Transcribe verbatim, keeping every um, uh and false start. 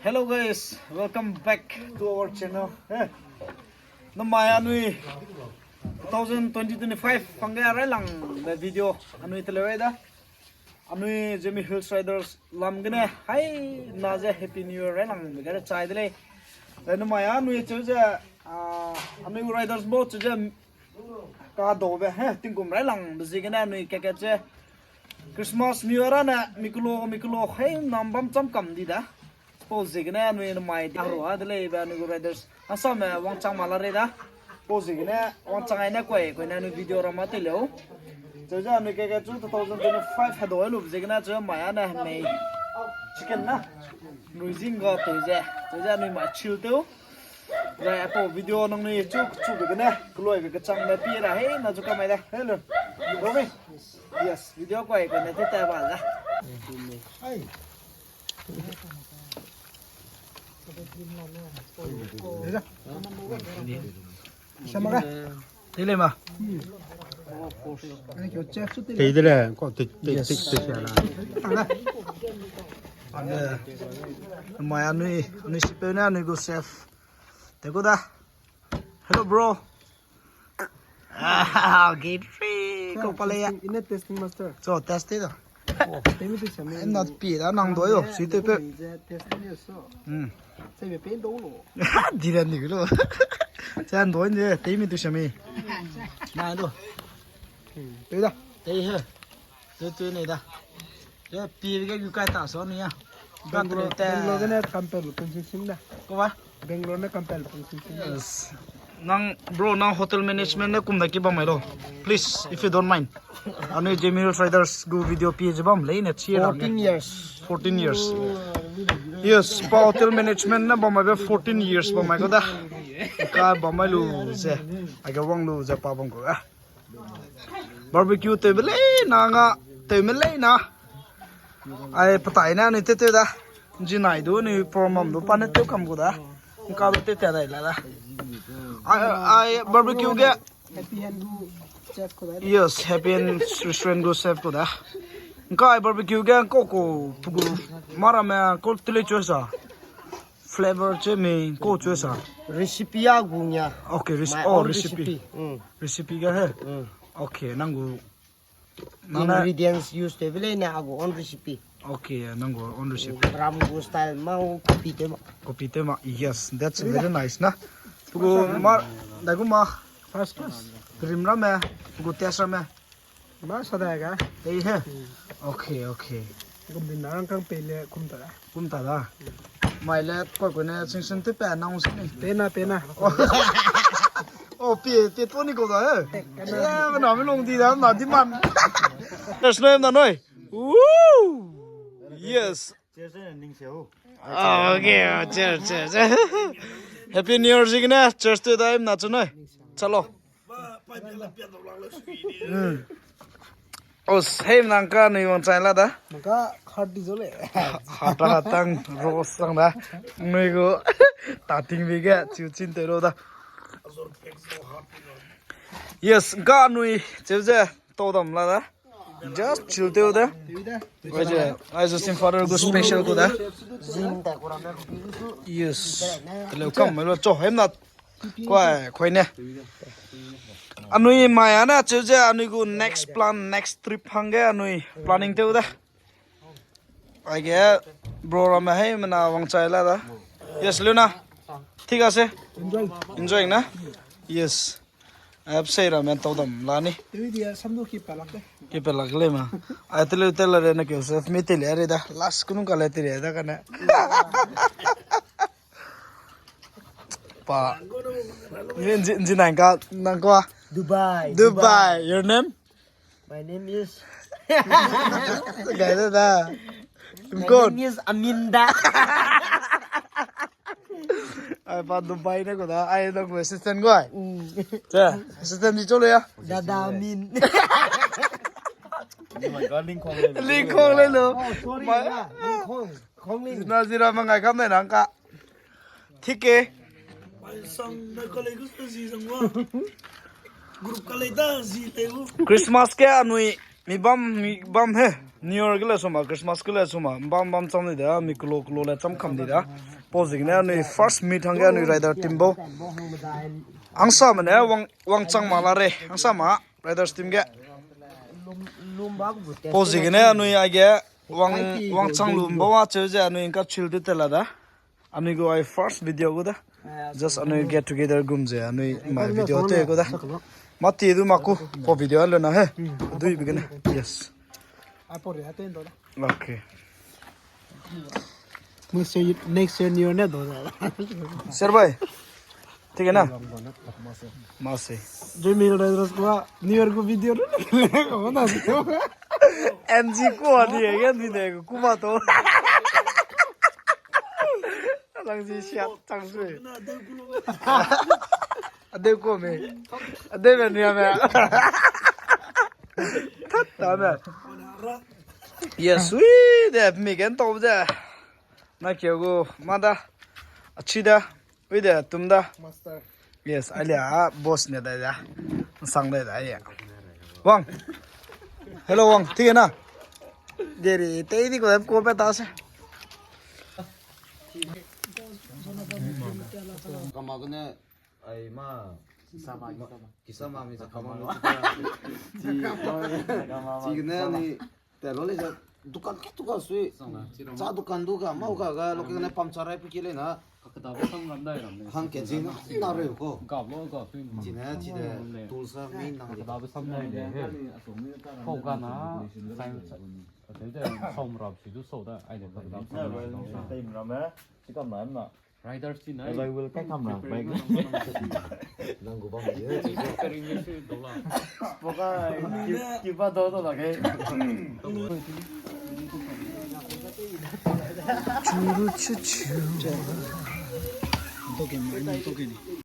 Hello guys, welcome back to our channel. Eh, namai anui two thousand twenty twenty-five pangge railangbe video anui teleu ai da. Anui Zeme Hills Riders lam gene hai na ze Happy New Year railangbe gere chai de lei. Zai namai anui cheu ze, ah, anui riders bo cheu ze kadaube, he, tingkum railangbe ziegene anui keke ze Christmas New Year ne mikulo mikulo hai nam bam cham kam di da. Pau ziegene anui namai di aro a de lei be anui gu riders. Asam, eh, wangchang ma la rei da. Pau ziegene wangchang ai ne kuai, kuai ne anui video ram a teleu. Cheu ze anui keke chu two thousand twenty-five hedau lu ziegene cheu mai a ne mei chicken na. Nui zing ga teu ze. Cheu ze anui mai chill teu. Zai apau video nangnui chu, chu be gene, keloi be kechang be pi ra, he, na chu kamai da. Hello. Romi. Yes, video kuai, kuai ne te tai ba da. Tei le ma. Tei de le, ko tei, tei, tei, tei la. Ane, mai anui, anui sipeu ne anui gu chef. Tei gu da. Hello, bro. Ah, okay, free. Ko pale ya. Ine testing master. So, test da. Oh, temi tu sami. Em na pi da nang doi yo, si te pe. Test ni so. Hmm. Sai me pe do lo. Di da ni lo. Sai an doi ni, temi tu sami. Na do. Hmm. Tei da. Tei he. Tei tei ni da. Tei pi ge gu kai ta so ni ya. Bangalore, Bangalore ne compare lu pun sin sin da. Ko ba? Bangalore ne compare lu pun sin sin da. Yes. Nang, bro, nang hotel management ne kum da ki bam mai lo. Please, if you don't mind. Anui Zeme Hills Riders gu video pi ze bam lei ne chi ra. Fourteen years. Fourteen years. Yes, pa hotel management ne bam mai be fourteen years bam mai ko da. Ka bam mai lu ze. Age wang lu ze pa bam ko. Ah. Barbecue tewbe lei na nga, tewme lei na. Ai, petai ne anui tew tew da. Zinai du anui program du pa ne tew kam gu da. Nka du tew tew dai la da. Ai, ai, barbecue ge. Happy Hand gu chef ko da. Yes, Happy Hand Restaurant gu chef ko da. Nka ai barbecue ge ko ko pugu mara me ko tele choice a. Flavor che me ko choice a. Recipe a gu nya. Okay, reci-, oh, recipe. Recipe. Mm. Recipe ga he? Mm. Okay, nang gu, nang na ingredients use tewbe lei ne a gu own recipe. Okay, nang gu own recipe. Ram gu style ma gu copy tew ma. Copy tew ma. Yes, that's very nice na. Tu gu ma, da gu ma. First class. Rim ra me, gu test ra me. Ma sa da ga. Tei he? Hmm. Okay, okay. Kum din na rang kang pei le kum ta da. Kum ta da. Mai le koi koi ne sing sing te pe na ung sini. Pe na, pe na. Oh, pe, pe to ni ko da he. Pe na. Eh, na mi long di da, na di man. There's no em na noi. Woo! Yes. Cheers, eh, ning se ho. Ah, okay, oh, cheers, cheers. Happy New Year, ziegene. Cheers to time na chu noi. Chalo. Hmm. Os, hei, nang ka nui wang chai la da. Nang ka heart di zo le. Heart, heart tang, rose tang da. Nui gu, ta ting bi ge, chiu chin te lo da. Yes, ka nui, cheu ze, to dam la da. Just chill teu da. Ai je, ai je, Sim Father gu special gu da. Yes. Tele kam me lo cho, hem na. Koi, koi ne. Anui mai ana cheu ze anui gu next plan, next trip hangge anui planning teu da. Aige bro ramme hei mena wang chai la da. Yes, Luna. Thik ase. Enjoy. Enjoy na. Yes. App sei ramme tau dam la ni. Teu dia samdu ki pelak de. Ki pelak le ma. Ai tele tele re na ke se mi tele re da. Last kunu ka le tele da kane. Pa. Ni nzi, nzi nang ka, nang ka. Dubai. Dubai. Dubai. Your name? My name is Gai da da. My name is Aminda. Ai pa Dubai ne ko da. Ai dong assistant ko ai. Mm. Che, assistant di chole ya. Dada Amin. Lingkong le lo. Oh, sorry. Ma- yeah, Lingkong. Kong Ling. Na zira mangai kam ne nang ka. Thik e. Mai sang na ka lei gu zi zang wa. Group ka lei da zi lei gu. Christmas ke anui mi bam, mi bam he. New Year ge le suma, Christmas ge le suma, bam bam cham di da, mi kulo kulo le cham kam di da. Pau ziegene anui first meet hangge anui rider team bau. Angsame ne wang, wangchang ma la re, angsame riders team ge. Pau ziegene anui aige wang, wangchang lu bau a cheu ze anui ngka chill di te la da. Anui gu ai first video gu da. Just anui get together gum ze anui mai video te gu da. Mati du maku, pau video a le na he. Dui bigene. Yes. Okay. Next year, next year New Year ne do da. Sir bhai. ठीक है ना? मासे। Jemil riders gu New Year gu video ru ne. N G ku a di, e, ni ne ku ma to. Lang ji sia chang sui. Adeu ku me. Adeu me ni me. Tat ta me. Yes, ui de mi gen to de. Na keu gu ma da. Achi da. Ui de tum da. Master. Yes, alia boss ne da da. Sang da da ya. Wang. Hello Wang, ठीक है ना? Deri, te di ko ko pe ta se. Kama gene ai ma. Kisama, kisama. Kisama mi sa kama mi. Ti, ti gene ni te lo le ja dukan ke dukan sui. Cha dukan du ga mau ga ga lo ke ne pam cha rai pu ki le na. Kakadabe sam ram dai ram. Hang ke jing na re ko. Gap lo gap sui. Ti ne ti de tools a mi nang de. Kakadabe sam dai de. Pau ga na. Sai, sai de som rap si du so da. Ai de kakadabe sam ram. Time ram e. Chikam na em na. Riders ti nai. Bai will kai kam na, bai. Nang gu bam ye. Kering ye se do la. Poka ki, ki ba do do la ke. Churu chu chu. Token, token.